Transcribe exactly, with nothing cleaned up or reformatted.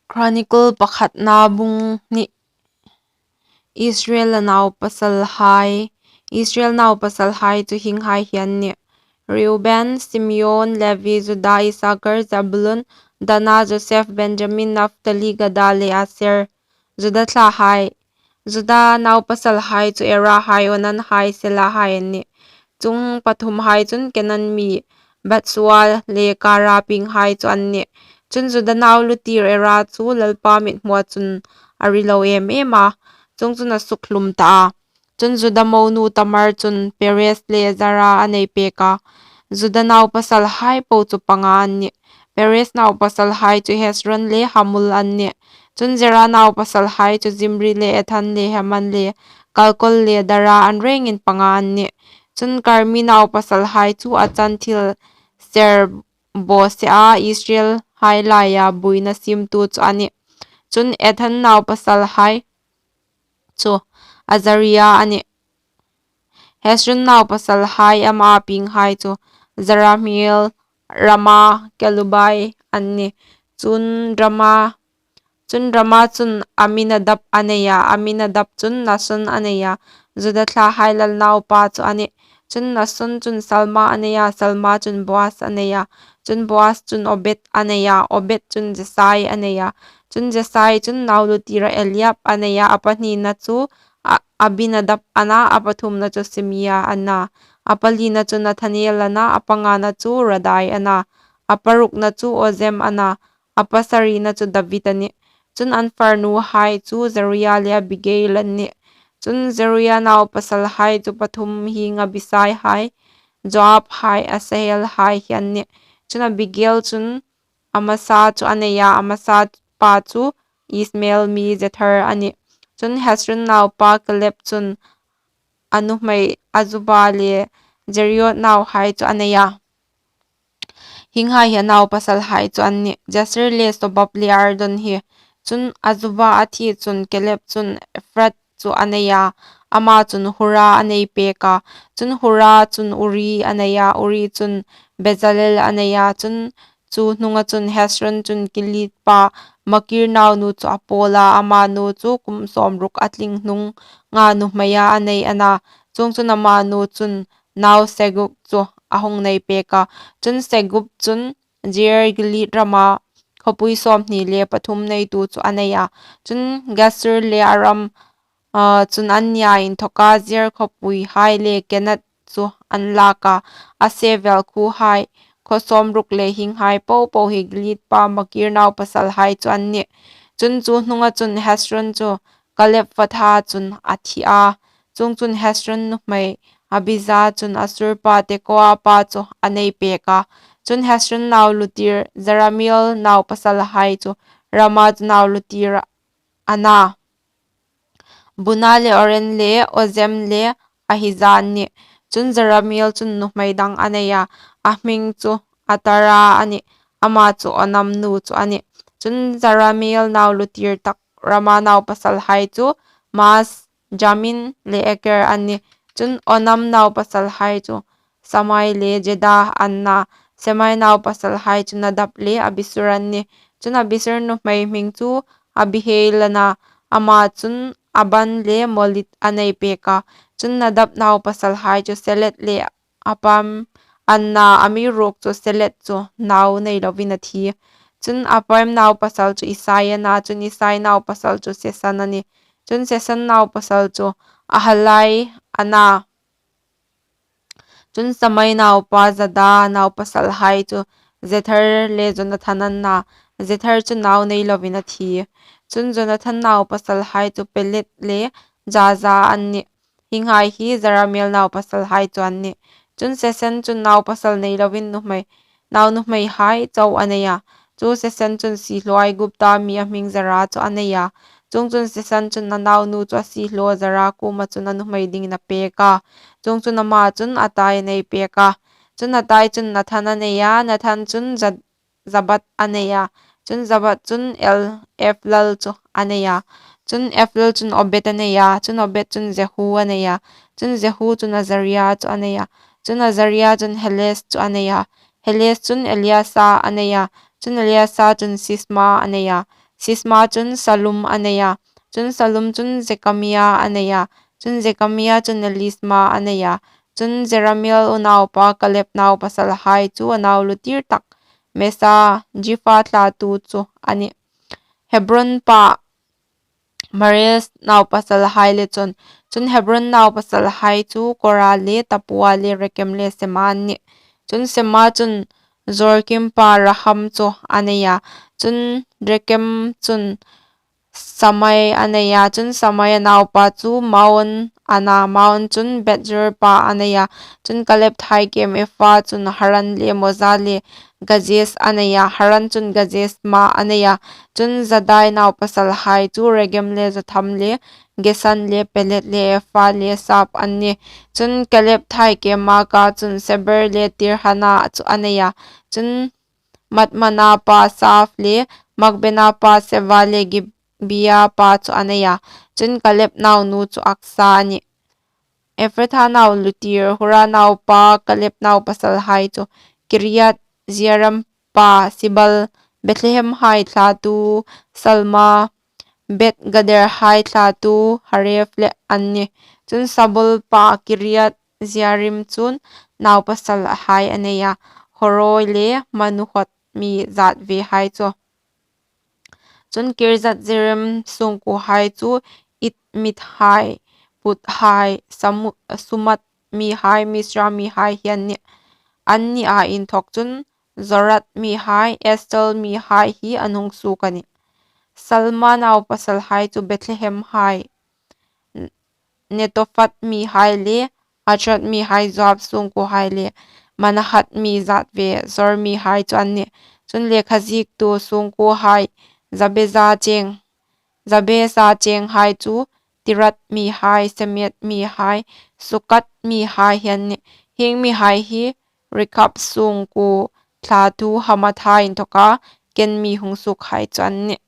Chronicle pakhatna bung hni. Israel a naupasalhai, Israel naupasalhai chu hienghai hi an nih: Reuben, Simeon, Levi, Juda, Isakar, Zebulun, Dana, Joseph, Benjamin, Naphtali, Gada le Aser. Juda thlahai, Juda naupasalhai chu Erahai, Onanhai, Selahai an nih. Chung pathumhai chun Kenan mi Bathsua le Kara pienghai chu an nih. Chun Juda nau lutir Era chu Lalpa mithmua chun a ri lo em em a, chuongchun a sukhlum ta a. Chun Juda monu Tamar chun Perez le Zara a nei pek a. Juda naupasalhai po chu panga an nih. Perez naupasalhai chu Hezron le Hamul an nih. Chun Zera naupasalhai chu Zimri le Ethan le Heman le Kalkol le Dara an rengin panga an nih. Chun Karmi naupasalhai chu a chan thil ser bawsea Israelhai laia buoina siemtu chu a nih. Chun Ethan naupasalhai chu Azaria a nih. Hezron naupasalhai ama pienghai chu Jerahmeel, Rama, Kelubai an nih. Chun Rama, chun Rama chun Aminadab a nei a, Aminadab chun Nason a nei a, Juda thlahai lal naupa chu a nih. Chun Nason chun Salma a nei a, Salma chun Boaz a nei a, chun Boaz chun Obed a nei a, Obed chun Jesai a nei a, chun Jesai chun nau lutira Eliab a nei a, a pahnina chu A-, Abinadab a na, a pathumna chu Simea a na, a palina chu Nathaniel a na, a pangana chu Radai a na, a parukna chu Ozem a na, a pasarina chu David a nih. Chun an farnuhai chu Zeruia le Abigail an nih. Chun Zeruia naupasalhai chu pathum hieng Abisai hai, Joab hai, Asahel hai hi an nih. Chun Abigail chun Amasa chu a nei a, Amasa pa chu Ismael mi Jether a nih. Chun Hezron naupa Kaleb chun a nuhmei Azuba le Jerioth nauhai chu a nei a. Hienghai hi a naupasalhai chu an nih: Jeser le Sobab le Ardon hi. Chun Azuba a thi chun Kaleb chun Ephrath chu a nei a, ama chun Hura a nei pek a. Chun Hura chun Uri a nei a, Uri chun Bezalel a nei a. Chun chu hnunga chun Hezron chun Gilead pa Makir naunu chu a pawl a, ama nu chu kum sawmruk a tling hnunga nuhmeia a nei a na. Chuongchun ama nu chun nau Segub chu a hung nei pek a. Chun Segub chun Jair, Gilead rama khawpui sawmhni le pathum neitu chu a nei a. Chun Geshur le Aram, ah, chun an nia inthoka Jair khawpuihai le Kenath chu an lak a. A se vel khuohai, khaw sawmruk le hienghai po po hi Gilead pa Makir naupasalhai chu an nih. Chun chu hnunga chun Hezron chu Kaleb fatha chun a thi a. Chuongchun Hezron nuhmei Abija chun Asur pa Tekoa pa chu a nei pek a. Chun Hezron nau lutir Jerahmeel naupasalhai chu Rama chu nau lutir a na. Buna le Oren le Ozem le Ahija an nih. Chun Jerahmeel chun nuhmei dang a nei a, a hming chu Atara a nih, ama chu Onam nu chu a nih. Chun Jerahmeel nau lutir tak Rama naupasalhai chu Maaz, Jamin le Eker an nih. Chun Onam naupasalhai chu Samai le Jeda an na. Samai naupasalhai chu Nadab le Abisur an nih. Chun Abisur nuhmei hming chu Abihail a na, ama chun Ahban le Molid a nei pek a. Chun Nadab naupasalhai chu Seled le Appaim an na, amiruokchu Seled chu nau nei lovin a thi. Chun Appaim naupasal chu Isai a na, chun Isai naupasal chu Sesan a nih. Chun Sesan naupasal chu Ahalai a na. Chun Samai naupa Jada naupasalhai chu Jether le Jonathan an na, Jether chu nau nei lovin a thi. Chun Jonathan naupasalhai chu Pelet le Jaza an nih. Hienghai hi Jerahmeel naupasalhai chu an nih. Chun Sesan chun naupasal nei lovin nuhmei, nau nuhmeihai chau a nei a. Chu Sesan chun siehlaw Aigupta mi a hming Zera chu a nei a. Chuongchun Sesan chun a naunu chu a siehlaw Zera kuoma chun a nuhmei dingin a pek a. Chuongchun ama chun Attai a nei pek a. Chun Attai chun Nathan a nei a, Nathan chun Za-, Zabad a nei a. Chun Zabad chun El-, Elphal chu a nei a. Chun Elphal chun Obed a nei a. Chun Obed chun Jehu a nei a. Chun Jehu chun Azaria chu a nei a. Chun Azaria chun Helez chu a nei a. Helez chun Eleasa a nei a. Chun Eleasa chun Sisma a nei a. Sisma chun Sallum a nei a, chun Sallum chun Jekamia a nei a, chun Jekamia chun Elisma a nei a, chun Jerahmeel unaupa Kaleb naupasalhai chu a nau lutîr tak Mesa, Zipha thlatu chu a nih. Hebron pa Maresa naupasalhai le chun, chun Hebron naupasalhai chu Kora le Tapua le Rekem le Sema an nih. Chun Sema chun Jorkim pa Raham chu a nei a, chun Rekem chun Sammai a nei a, chun Sammai naupa chu Maon a na, Maon chun Bethzur pa a nei a, chun Kaleb thai kem Efa chun Haran le Moza le Gazez a nei a, Haran chun Gazez ma a nei a, chun Jadai naupasalhai chu Regem le Jotham le Gesan le Pelet le Efa le Sap an nih. Chun Kaleb thai kem Maaka chun Seber le Tirhana chu a nei a, chun Madmana pa Saf le Makbena pa Seva le Gibea pa chu a nei a, chun Kaleb naunu chu Aksa a nih. Ephratha nau lutîr Hur naupa Kaleb naupasalhai chu Kiriat Jearim pa Sabul, Bethlehem hai thlatu Salma, Beth Gader hai thlatu Hareph le an nih. Chun Sabul pa Kiriat Jearim chun naupasalhai a nei a, Horoi le Manahoth mi zat ve hai chu. Chun Kiriat Jearim sungkuohai chu Itmit hai, Put hai, Samu-, Sumat mihai, Misra mihai hi an nih. Anni a inthawk chun Zorat mihai, Estaol mihai hi an hung suok a nih. Salma naupasalhai chu Bethlehem hai, Netophath mihai le Atrot mihai Joab sungkuohai le Manahath mi zat ve Zor mihai chu an nih. Chun lekha ziektu sungkuohai Jabeza cheng, Jabeza chenghai chu Tirat mihai, Semeth mihai, Sukat mihai hi an nih. Hieng mihai hi Rechab sungkuo thlatu Hamath hai inthawka Ken mi hung suokhai chu an nih.